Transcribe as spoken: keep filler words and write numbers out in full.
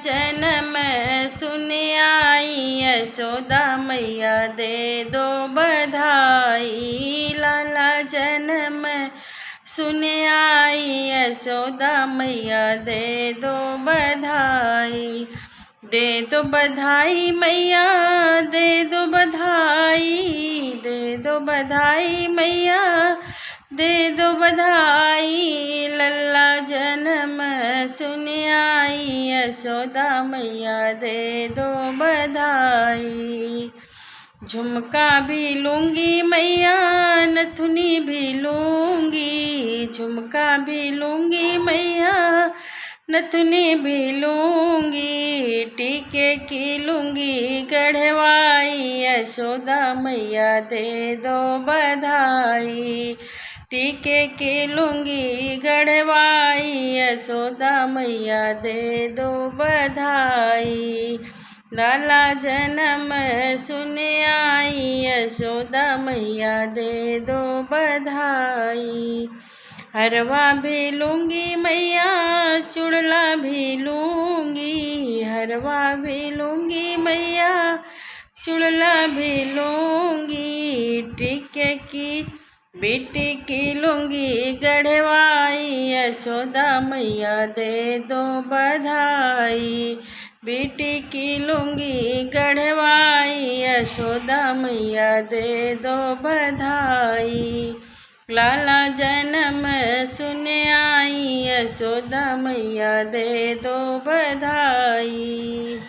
जनम सुन आई यशोदा मैया दे दो बधाई, लाला जनम सुन आई यशोदा मैया दे दो बधाई। दे दो बधाई मैया, दे दो बधाई, दे दो बधाई मैया, दे दो बधाई। लल्ला जनम सुन आई यशोदा मैया, दे दो बधाई। झुमका भी लूंगी मैया, नथुनी भी लूंगी, झुमका भी लूंगी मैया, नथुनी भी लूंगी, टीके की लूंगी गढ़वाई। यशोदा मैया दे दो बधाई, टीके की लूंगी गढ़वाई। यशोदा मैया दे दो बधाई, लाला जनम सुन आई। यशोदा मैया दे दो बधाई। हरवा भी लूंगी मैया, चुड़ला भी लूंगी, हरवा भी लूंगी मैया, चुड़ला भी लूंगी, टीके की बिटिकी लूंगी गढ़वाई। यशोदा मैया दे दो बधाई, बिटिकी लूंगी गढ़वाई। यशोदा मैया दे दो बधाई, लाला जनम सुन आई। यशोदा मैया दे दो बधाई।